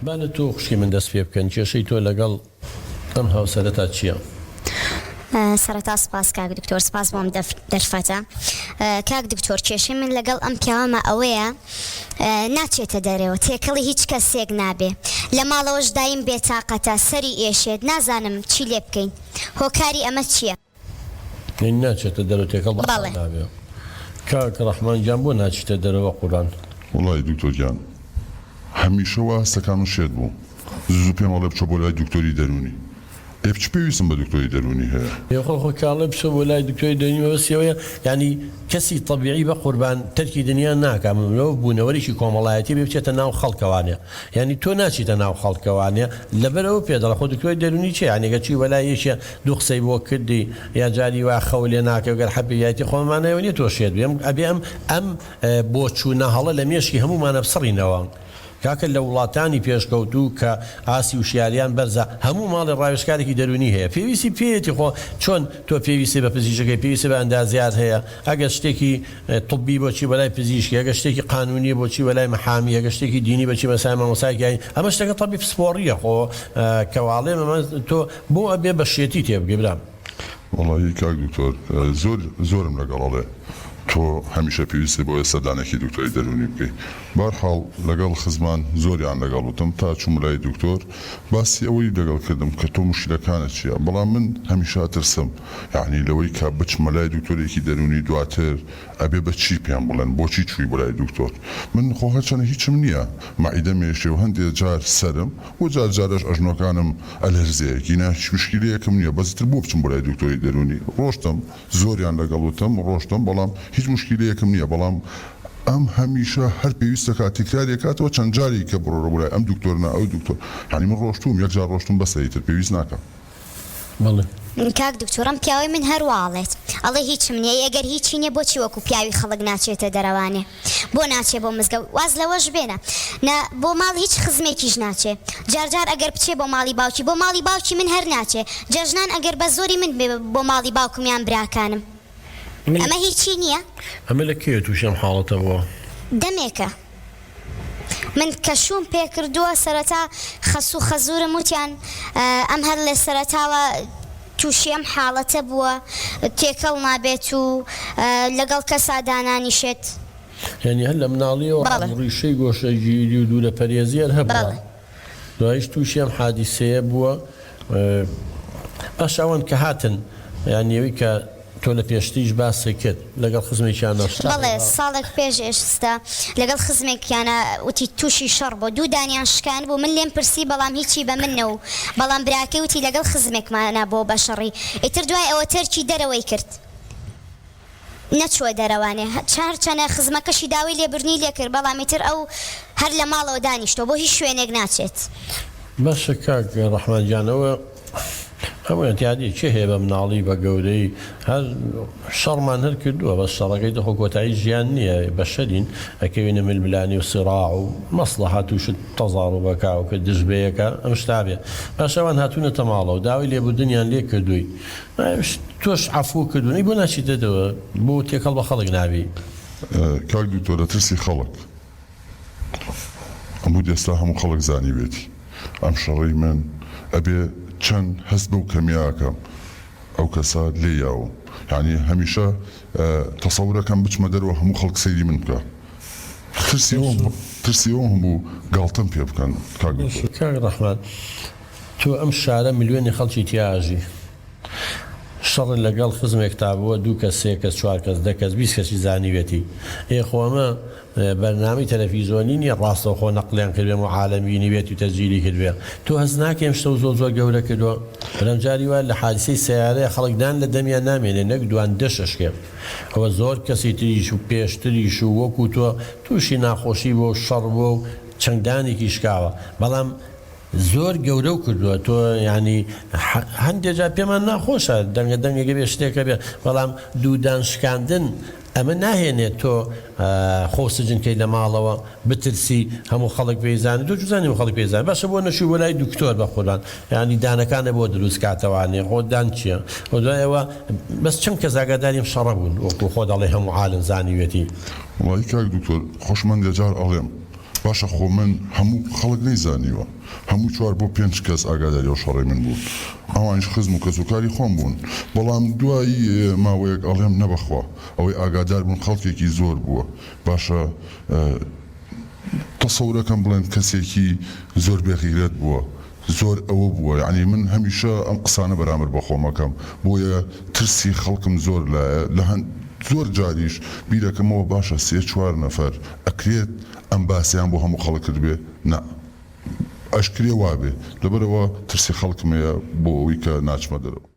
با لە تۆ خوشکی من دەست پێ بکەن کێشەی تۆ لەگەڵ ئەم هاوسەرەتا چیە؟ سەرەتا سپاس کاک دکتۆر سپاس بۆ ئەم دەرفەتە کاک دکتۆر کێشەی من لەگەڵ ئەم پیاوەمە ئەوەیە ناچێتە دەرەوە تێکەڵی هیچ کەسێک نابێ لە ماڵەوەش دایم بێتاقەتە سەری ئێشێت نازانم چی لێ بکەین هۆکاری ئەمە چیە؟ یانی ناچێتە دەرەوە تێکەڵ بە بەڵێ. نابێ کاک ڕەحمان گیان بۆ ناچیتە دەرەوە قوربان. وەڵایی دکتۆر گیان هەمیشە وا هەستەکانم شێت بووم زوو پێم ئەڵێ بچۆ بۆ لای دکتۆری دەروونی ئێ چ پێویستم بە دکتۆری دەروونی هەیە؟ ئێ خۆ خۆ کاڵێ بچۆ بۆ لای دکتۆری دەروونی مەبەستی ئەوەیە یانی کەسی تەبیعی بەقوربان تەرکی دنیا ناکا مرۆڤ بوونەوەرێکی کۆمەڵایەتیە بێ بچێتە ناو خەڵکەوانێ یانی تۆ ناچیتە ناو خەڵکەوانێ لەبەر ئەوە پێ دەڵێ خۆ دکتۆری دەروونی چیە یانی گەر چووی بەلای یەکێ دوو قسەی بۆ کردی یا جاری وا خەو لێ ناکەوێ گەر حەپی یایتی خۆ مانای ئەوە نیە تۆ شێت بی ئەم ئەبێ ئەم ئەم بۆچوونە هەڵە لە مێشکی هەموومانە بسڕینەوە کاکە لە وڵاتانی پێشکەوتوو کە ئاستی وشیاریان بەرزە هەموو ماڵێ ڕاوێژکارێکی دەروونی هەیە پێویستی پێیەتی خۆ چۆن تۆ پێویستی بە پزیشک هەیە پێویستی بە ئەندازیار هەیە ئەگەر شتێکی طبی بۆ چی بەلای پزیشکی ئەگەر شتێکی قانونیە بۆ چی بەلای محامی ئەگەر شتێکی دینی بە چی بەسای مامۆستایەکی ئاین ئەمە شتەکە طبی پسپۆڕیە خۆ کەواڵێم ئەمە تۆ بۆ ئەبێ بە شێتی تێبگەی برام. وەڵاهی کاک دکتۆر زۆر زۆرم لەگەڵ ئەڵێ تۆ هەمیشە پێویستت بۆیە سەردانێکی دکتۆری دەرونی بکەی بارحاڵ لەگەڵ خزمان زۆریان لەگەڵ وتم تا چووم لای دکتۆر باسی ئەوەی لەگەڵ کردم کە تۆ موشکیلەکانت چیە بەڵام من هەمیشە ئەترسم یەعنی لەوەی کە بچمە لای دکتۆرێکی دەرونی دواتر ئەبێ بە چی پێم بڵێن بۆچی چووی بۆ لای دکتۆر من خۆ هەرچەنە هیچم نیە مەعیدەم ئێشێ و هەندێ جار سەرم و جار جارەش ئەژنۆکانم ئەلەرزێ گینا هیچ مشکیلەیەکم نیە بەس ئیتر بۆ بچم بۆ لای دکتۆری دەرونی ڕۆشتم زۆریان لەگەڵ وتم ڕۆشتم بەڵام هیچ مشکیلەیەکم نیە بەڵام ئەم هەمیشە هەر پێویستە کا تکراری ئەکاتەوە چەند جارێکی کە بڕۆرە بۆ لای ئەم دکتۆر نا ئەو دکتۆر یانی من ڕۆشتوم یەک جار ڕۆشتم بەسە ئیتر پێویست ناکا. بەڵێ. کاک دکتۆر ئەم پیاوەی من هەر وا ئەڵێت ئەڵێ هیچم نیە ئەی ئەگەر هیچی نیە بۆچی وەکو پیاوی خەڵک ناچێتە دەرەوانێ بۆ ناچێ بۆ مزگەوت واز لەوەش بێنە نا بۆ ماڵ هیچ خزمێکیش ناچێ جار جار ئەگەر بچێ بۆ ماڵی باوکی بۆ ماڵی باوکی من هەر ناچێ جەژنان ئەگەر بە زۆری من بێ بۆ ماڵی باوکم یان براکانم ئەمە هیچی نیە؟ ئەمە لە کەیە توشی ئەم حاڵەتە بووە؟ دەمێکە من کە شووم پێ کردووە سەرەتا خەسوو خەزوورم وتیان ئەم هەر لە سەرەتاوە تووشی ئەم حاڵەتە بووە تێکەڵ نابێت و لەگەڵ کەسا دانانیشێت. یانی هەر لە مناڵیەوە ئەم ڕیشەی گۆشەگیری و دوورە پەرێزی هەر هەبووە دوایش تووشی ئەم حادیسەیە بووە باشە ئەوان کە هاتن یانی ئەوی کە تۆ لە پێشتریش باست کرد لەگەڵ خزمێکیانە شەڕ بەڵێ ساڵێک پێش ئێستا لەگەڵ خزمێکیانە وتی تووشی شەڕ بوو دوو دانیان شکاندبوو من لێم پرسی بەڵام هیچی بە من نەوو بەڵام براکەی وتی لەگەڵ خزمێکمانە بۆ بە شەڕی ئیتر دوای ئەوە تەرکی دەرەوەی کرد نەچووە دەرەوانێ هەرچەنە خزمەکەشی داوای لێبوردنی لێکرد بەڵام ئیتر ئەو هەر لە ماڵەوە دانیشتووە بۆ هیچ شوێنێک ناچێت. باشە کاک ڕەحمان گیان ئەوە هەموو ئیعتیادیە کێ هەیە بە مناڵی بە گەورەی هەر شەڕمان هەر کردووە بەس شەڕەکەی تر خۆ کۆتایی ژیان نییە بەشەرین ئەکەوینە ململانی و سیڕاع و مەسڵەحەت و شت تەزاڕوبەکا و کە دژ بەیەکە ئەم شتا بێ باشە ئەوان هاتوونەتە ماڵەوە داوای لێبوردنیان لێ کردووی تۆش عەفوو کردوون ئەی بۆ ناچیتە دەوە بۆ تێکەڵ بە خەڵک نابی. کاک دکتۆر لە ترسی خەڵک ئەموت ئێستا هەموو خەڵک زانیبێتی ئەم شەڕەی من ئەبێ چەند هەست بەو کەمیە ئەکەم ئەو کەسە لێی یاوم یانی هەمیشە تەسەورەکەم بچمە دەرەوە هەموو خەڵک سەیری من بکا ترسی ئەوەم ترسی ئەوەم هەبوو گاڵتەم پێ بکەن کاک دکتۆر. کاک ڕەحمان تۆ ئەم شارە ملیۆنی خەڵکی تیا ئەژی شەڕت لەگەڵ خزمێکتا بووە دوو کەس سێ کەس چوار کەس دە کەس 20 کەسی زانیوێتی ئێ خۆ ئەمە بەرنامەی تەلەفیزۆنی نیە ڕاستەوخۆ نەقڵیان کردبێ هەموو عالەم بینیبێتی و تەسجیلی کردبێ تۆ هەست ناکەی ئەم شتەو زۆر زۆر گەورە کردوە بەلام جاری وایە لە حادیسەی سەیارەیە خەڵک دان لە دەمیان نامێنێ نەک دوان دەش ئەشکێ ئەوە زۆر کەسی تریش و پێشتریش و وەکو تۆ توشی ناخۆشی بوە و شەڕ بوە و چەند دانێکی شکاوە بەڵام زۆر گەورەو کردوە تۆ یانی هەندێ جار پێمان ناخۆشە دەنگە دەنگێکە بێ شتێکە بێ بەڵام دوودان شکاندن ئەمە ناهێنێت تۆ خۆ سجن کەی لە ماڵەوە بترسی هەموو خەڵک پێی زانێ تۆ چوزانی هەموو خەڵک پێی زانێ باشە بۆ نەچووی بۆ لای دکتۆر بەقوربان یانی دانەکانە بۆ دروست کاتەوانێ خۆ دان چیە خۆ دوای ئەوە بەس چەند کەس ئاگاداری ئەم شەڕە بوون وەکو خۆت ئەڵێ هەموو عالەم زانیوێتی. وەڵایی کاک دکتۆر خۆشم هەندێ جار ئەڵێم. باشە خۆ من هەموو خەڵک نەیزانیوە هەموو چوار بۆ پێنج کەس ئاگاداری ئەو شەڕەی من بوون ئەوانیش خزم و کەسوکاری خۆم بوون بەڵام دوای ماوەیەک ئەڵێم نەبەخوا ئەوەی ئاگادار بوون خەڵکێکی زۆر بووە باشە تەسەورەکەم بڵێن کەسێکی زۆر بێ غیرەت بووە زۆر ئەوە بووە یەعنی من هەمیشە ئەم قسانە بەرامبەر بە خۆم ئەکەم بۆیە ترسی خەڵکم زۆر لایە لە هەند زۆر جاریش بیرەکەمەوە باشە سێ چوار نەفەر ئەکرێت ئەم باسەیان بۆ هەموو خەڵک کردبێ نا ئەشکرێ وابێ لەبەرئەوە ترسی خەڵکم هەیە بۆ ئەوەی کە ناچمە دەرەوە.